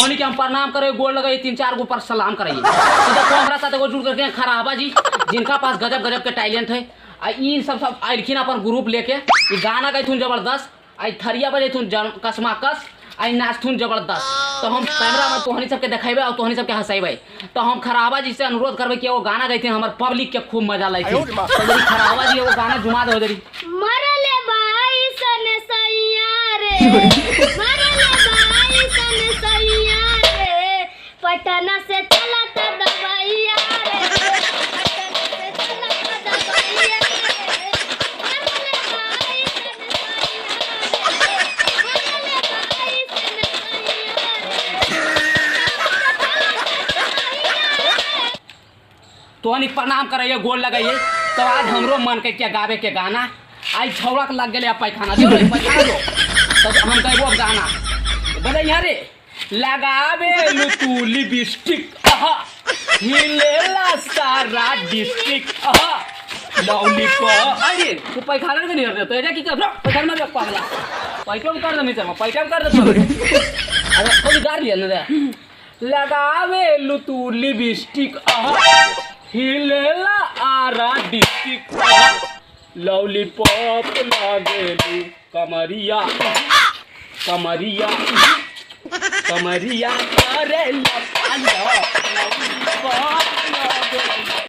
तोहनी के हम प्रणाम करे, गोड़ लगे, तीन चार गो पर सलाम करे। तो देखो हमरा साथ एगो जुड़ करके खराबा जी, जिनका पास गजब गजब के टैलेंट है। आ ई सब सब आइलखिन अपन ग्रुप लेके, ई गाना गैथुन जबरदस्त, आई थरिया बजेथुन कसमा कस, आई नाचथुन जबरदस्त। तो हम कैमरा में तोहनी सबके देखेबे और तोहनी सबके हंसेबे। तो हम खराबा जी से अनुरोध करबे कि एगो गाना गैथिन, हमर पब्लिक के खूब मजा लैथिन। तो जरी खराबा जी एगो गाना जुमा दो जरी। मरले बाई सन सैया रे, मरले बाई सन सैया रे, पटना से चला त दवाइया रे, पटना से चला त दवाइया रे, मरले बाई सन सैया रे, मरले बाई सन सैया रे। तोहनी प्रणाम करैये, गोर लगैये। तो आज हमरो मन के क्या गावे के गाना, आई छौड़ा के लग गेलै पैखाना, जो रे पैखाना जो, तो हम गैबो गाना। बोले यहाँ रे लगावे लू तू लिपस्टिक, आहा हिलेला सारा डिस्ट्रिक्ट, आहा लॉलीपॉप। अरे तू पैखाना नहीं रे, तो एजा की कर पैखाना में पागला पैखाना कर दे, नीचे में पैखाना कर दे। अरे कोई गार लिया ना रे। लगावे लू तू लिपस्टिक, आहा हिलेला आरा डिस्ट्रिक्ट, आहा लॉलीपॉप लागेलू कमरिया कमरिया कमरिया करे लॉलीपॉप लागेलू।